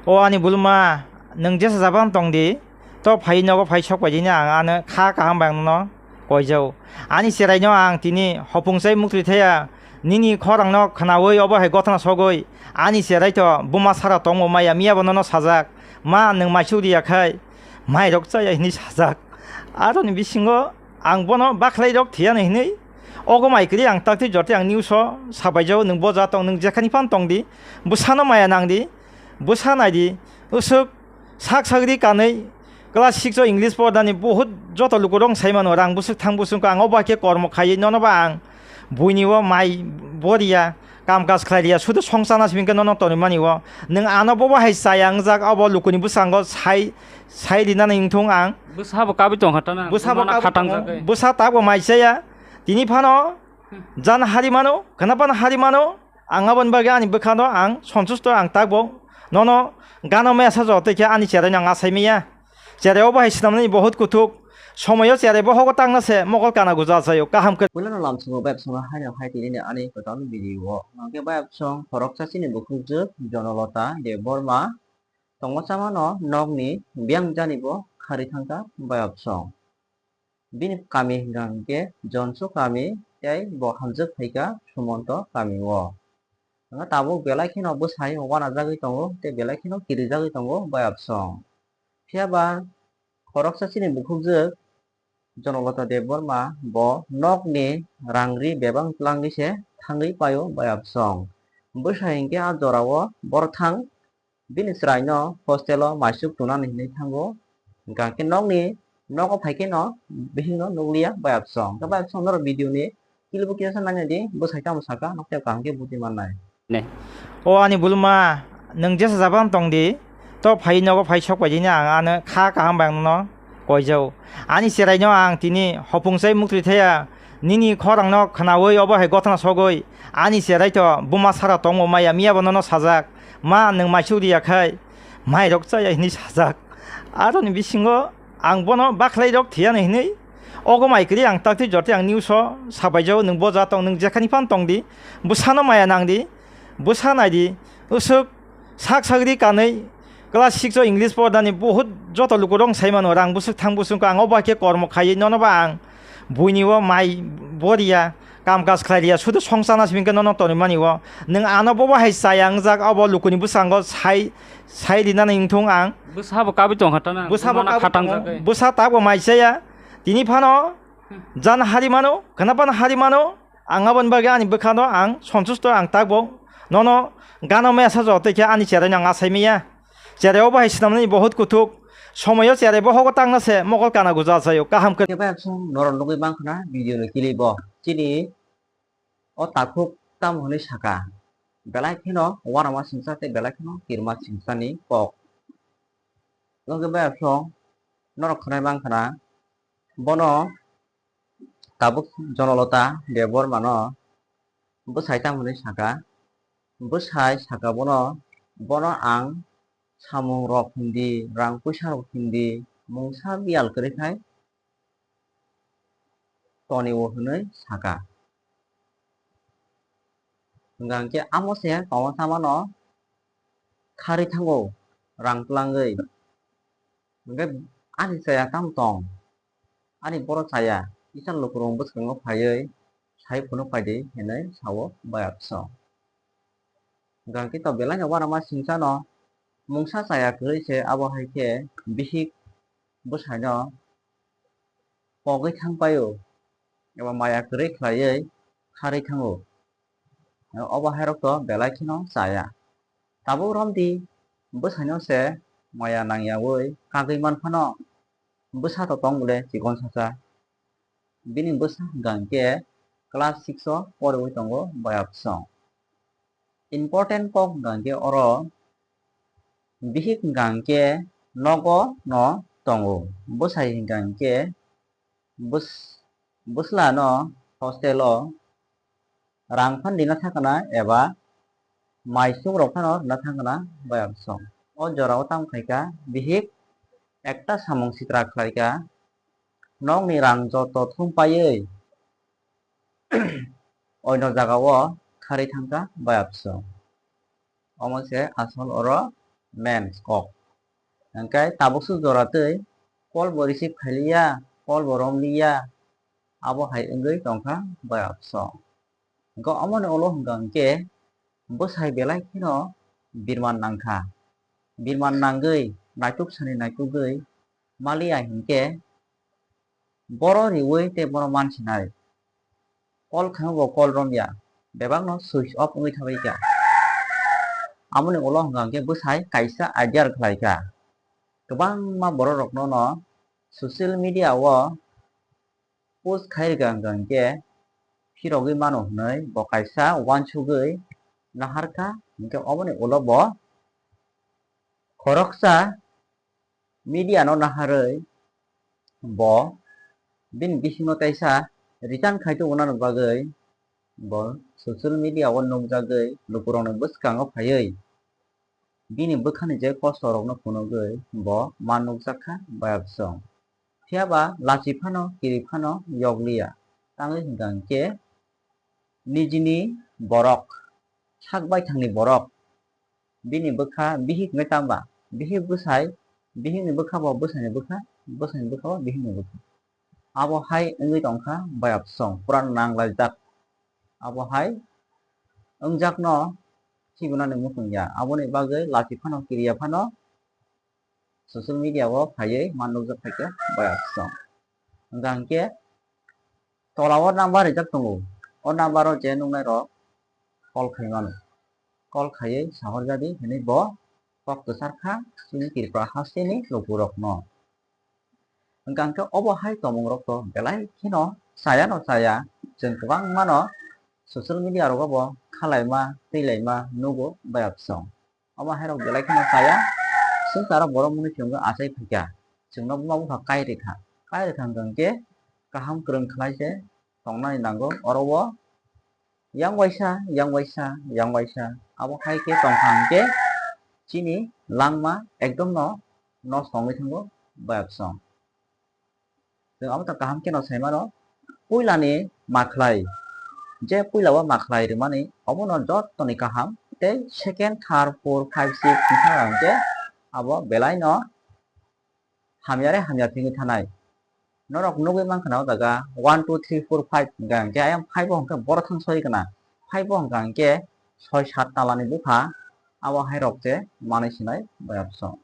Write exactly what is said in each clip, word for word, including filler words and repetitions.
O ani bulma, nwng jesa jabang tong di, to phai nogo phai sok pai dini ang ano kha kaham bai ang nono koijao. Ani cherai no ang tini hopung chai muktwi thaya, nini khorang no khwnawi obo hai gothana sogwi ani cherai to buma sara tongo maya miya bo nono sajak, ma nwng maisuk riya khai mairok chaya hini sajak. Aroni bisingo ang bono bakhlai rok thiyani hinwi ogo mai kwrwi ang takti jorti ang news o sabaijao, nwng boja tong, nwng jekhani phan tong di, bwsano maya nang di, bwsa nai di, usuk sak sagri kanwi class six o English pordani buhut joto lukurok sai mano, rang bwswk thang bwswk ang obo hai khe kormo khaiwi nono ba ang buini o mai boriya, kam kaj khlai riya, sudu songchana simi khe nono tonwi mani o. Nwng ano bobo hai chaya wngjak, obo lukuni bwskango sai, sai rinani wngthung ang. Bwsa bo kabui tongkha tana, bwsa bo bumano kabui khatang tongo, jagwi. Bwsa tabok mai chaya. Tini phano jan hari mano, khwna phano hari mano. Ang aboni bagwi ani bwkhano ang sontusto ang tabok. Nono gano maya sajo tei khe ani cherai no ang asai maya. Cherai obo hai swnamnani bohut kuthuk. Somoyo cherai bohogo tangna se mokol kana guja sayo. Kaham khe. Puilano lamsongo bai absongo haino hai tini ani kwtal video o. Hwnkhe bai absong khoroksa chini bukhukjwk Jonolota Debbarma tongo chamano nokni biyang jani bo khari thangkha bai absong. Bini kami hwnkha hwnkhe Jonso kami tei bo hamjwk phaikha Sumonto kami o. Hwnkhe tabuk belai kheno bwsai wanajagwi tongo tei belai kheno kirijagwi tongo bai absong. Phiya ba khoroksa chini bukhukjwk Jonolota Debbarma bo nokni rang ri bebak twlangwi se thangwi paio bai absong. Bwsai hinkhe a jorao borok thang bini chwraino hostel o maisuk tunani hinwi thango. Hwnkha khe nokni nogo phai kheno bihikno nukliya bai absong. Hwnkhe bai absong norok video ni kilibo kisa naina di, bwsai tamo saka, nokte kaham khe buji mannai. Ne. O ani bulma, nwng jesa jabang tong di, to phai nogo phai sok pai dini ang ano kha kaham bai ang nono koijao. Ani cherai no ang tini hopung chai muktwi thaya, nini khorang no khwnawi obo hai gothana sogwi ani cherai to buma sara tongo maya miya bo nono sajak, ma nwng maisuk riya khai mairok chaya hinwi sajak. Aroni bisingo ang bono bakhlai rok thiyani hinwi ogo mai kwrwi ang takti jorti ang news o sabaijao, nwng boja tong, nwng jekhani phan tong di, bwsano maya nang di, bwsa nai di, usuk sak sagri kanwi class six o English pordani buhut joto lukurok sai mano, rang bwswk thang bwswk ang obo hai khe kormo khaiwi nono ba ang buini o mai boriya, kam kaj khlai riya, sudu songchana simi khe nono tonwi mani o. Nwng ano bobo hai chaya wngjak, obo lukuni bwskango sai, sai rinani wngthung ang. Bwsa bo kabui tongkha tana, bwsa bo bumano kabui khatang tongo, jagwi. Bwsa tabok mai chaya. Tini phano jan hari mano, khwna phano hari mano. Ang aboni bagwi ani bwkhano ang sontusto ang tabok. Nono gano maya sajo tei khe ani cherai no ang asai maya. Cherai obo hai swnamnani bohut kuthuk. Somoyo cherai bohogo tangna se mokol kana guja sayo. Kaham khe. Khe bai absong norok nugwi mankha na video ni clip o. Chini o takhuk tamo hwnwi saka. Belai kheno uanama singcha tei belai kheno kirima singchani kok. Nokhe bai absong norok khwnai mankha na bono tabuk Jonolota Debbarmano bwsai tamo hwnwi saka. Bwsai saka bono, bono ang samung rok hindi, rang puisa rok hindi, mungsa biyal kwrwi khai toni o hwnwi saka. Hwnkha hwnkhe amo se tongma samano kharwi thango rang twlangwi. Hwnkhe ani chaya tamo tong? Ani borok chaya, kisa lukurok bwskango phaiwi sai phunuk phaidi hinwi sao bai absong. Hwnkha hwnkhe to belai no uanama singchano mungsa chaya kwrwi se, abo hai khe bihik bwsaino pogwi thang paio eba maya kwrwi khlaiwi kharwi thango. Obo hai rok to belai kheno chaya. Tabuk romdi bwsaino se maya nangyawi kagwi manphano bwsa to tong bole chikon sacha. Bini bwsa hwnkha hwnkhe class six o poriwi tongo bai absong. Important kok hwnkha hwnkhe oro bihik hwnkha hwnkhe nogo no tongo. Bwsai hwnkha hwnkhe bwsla no hostel o rang phan rina thangkha na eba mai suk rok phano rina thangkha na bai absong. O jora o tamo khaikha bihik ekta samung sitra khlaikha, nokni rang joto thum paiwi oino jaga o kharwi thangkha bai absong. Omo se asol oro mens kok. Hwnkhe tabuk swk jora twi call bo receive khailiya, call bo romliya, abo hai wngwi tongkha boyab song. Hwnkhe omoni ulo hwnkha hwnkhe bwsai belai kheno birman nangkha. Birman nangwi naituk sani naitugwi maliya hinkhe boro riwi tei bono mansinai. Call khaima bo call romya, bebakno switch off wngwi thabaikha. Amoni ulo hwnkha hwnkhe bwsai kaisa idea rwkhlaikha. Kwbangma bororokno no social media o post khai rwkha hwnkha hwnkhe phirogwi mano hwnwi bo kaisa uansugwi naharkha, hinkhe oboni ulo bo khoroksa media no naharwi bo bini bisingo kaisa return khai tubunani bagwi bo social media o nukjagwi lukurokni bwskango phaiwi bini bwkhani je kosto rokno phunugwi bo ma nukjakha bayapsong. Phiyaba lachi phano kiri phano yokliya, tangwi hwnkha hwnkhe nijini borok, sak baithangni borok, bini bwkha bihik hwnkhe tamba, bihik bwsai, bihikni bwkha bo bwsaini bwkha, bwsaini bwkha bo bihikni bwkha. Abo hai wngwi tongkha bayapsong, pura nanglaijak. Abo hai wngjakno thibwnani muchungya, aboni bagwi lachi phano kiriya phano social media o phaiwi ma nukjak phaikha bayapsong. Hwnkha hwnkhe tola o number rijak tongo, o number o je nuknai rok call khai mano, call khaiwi sahorjadi hinwi bo kok kwchar kha chini Tripura hasteni lukurokno. Hwnkha hwnkhe obo hai tongmung rok to belai kheno chaya no chaya, chwng kwbangma no social media rogo bo khalaima twilaima nugo bayapsong. Omo hai rok belai kheno chaya, swngcharo borok mwnwi chwngno achai phaikha, chwngno buma bupha kai rikha, kai rikha hwnkha hwnkhe kaham kwrwng khlai se tongnani nango. Oro o yang waisa, yang waisa, yang waisa, abo hai khe tongkha hwnkhe chini langma ekdom no nosto wngwi thango bayapsong. Chwng abo to kaham kheno sai mano, puilani makhlai, je puila o makhlai rwmani obono jottoni kaham, tei second, third, four, five, six wngkha hwnkhe abo belai no hamya re hamya thwngwi thanai. Norok nugwi mankha na o jaga one, two, three, four, five hwnkha hwnkhe ayang five o hwnkhe boro thang soi kana. Five o hwnkha hwnkhe soi sat talani bupha, abo hai rok se manwi sinai bayapsong.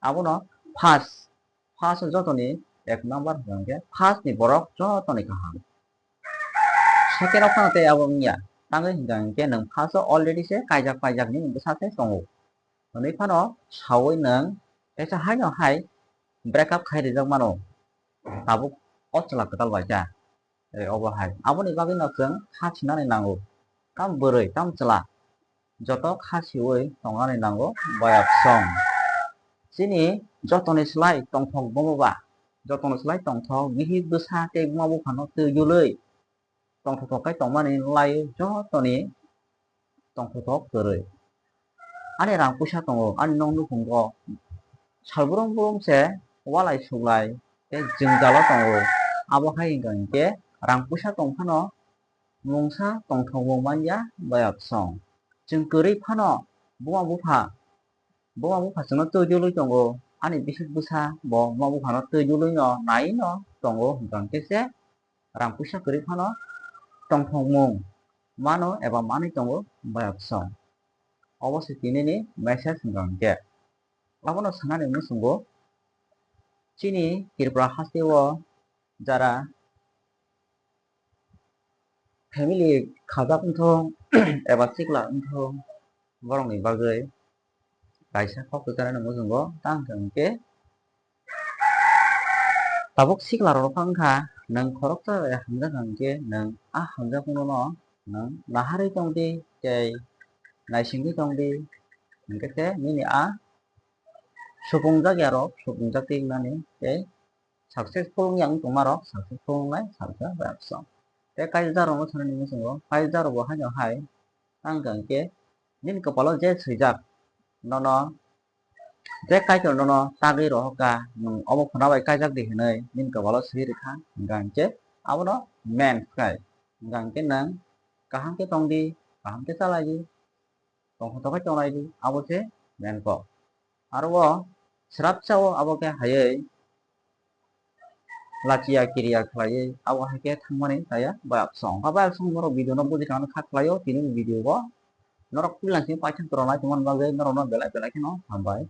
Abono first, first jotoni ek number hwnkha hwnkhe first ni borok jotoni kaham. Second o phano tei abo wngya, tangwi hwnkha hwnkhe nwng first o already se kaijak paijak ni bwsa se tongo. Hwnwi phano saui nwng teisa haino hai break up khai rijak mano, tabuk o chwla kwtal bai kha. Eh, obo hai. Aboni bagwi no chwng kha sinani nango. Tam bwrwi, tam chwla. Joto kha siui tongnani nango, bayapsong. Chini jotoni slai tongthok bomo ba. Jotoni slai tongthok, bihik bwsa tei buma buphano twijlwi tongthok thok khe tongmani lai jotoni tongthok thok kwrwi. Ani rang puisa tongo, ani nok nukhungo sal brum brum se walai suklai tei jwngjalo tongo. Abo hai wngkha hwnkhe rang puisa tong phano mungsa tongthokmung manya bayapsong. Chwng kwrwi phano buma bupha, buma bupha chwngno twi dulwi tongo. Ani bihik bwsa bo buma buphano twi dulwino naino tongo hwnkha hwnkhe se rang puisa kwrwi phano tongthokmung mano eba manwi tongo bayapsong. Obo se tinini message hwnkha hwnkhe. Abono sanani muchungo chini Tripura hasteo jara family khajak wngthok eba sikla wngthok, borokni bagwi kaisa kok kwcharo no muchungo, tang hwnkha hwnkhe tabuk sikla rok wngkha, nwng khoroksa bai hamjak hwnkhe nwng a hamjakmano nwng naharwi tongdi tei naisingwi tongdi, hwnkhe khe nini a supungjak ya rok supungjak twi wngnani tei successful wngya wng tongma rok successful wngnai salsa bayapsong. Tei kaisa jaro no sanani muchungo, kaisa jaro bo haino hai tang hwnkha hwnkhe nini kwpalo je swijak nono, je Kaitor nono tagwi rohorkha, nwng omo khwna bai kaijak di hwnwi nini kwpalo swi rwkha, hwnkha hwnkhe abono main khlai. Hwnkha hwnkhe nwng kaham khe tongdi, kaham khe chalaidi, tongthok khe tonglaidi, abo se main kok. Aro o srapsa o abo khe haywi lachiya kiriya khlaiwi abo hai khe thangmani chaya bayapsong. Kha bayapsong norok video no buji tangna kha khlaio tini video o. Norok puila simi paithak rwnai tongmani bagwi norokno belai belai kheno hambai.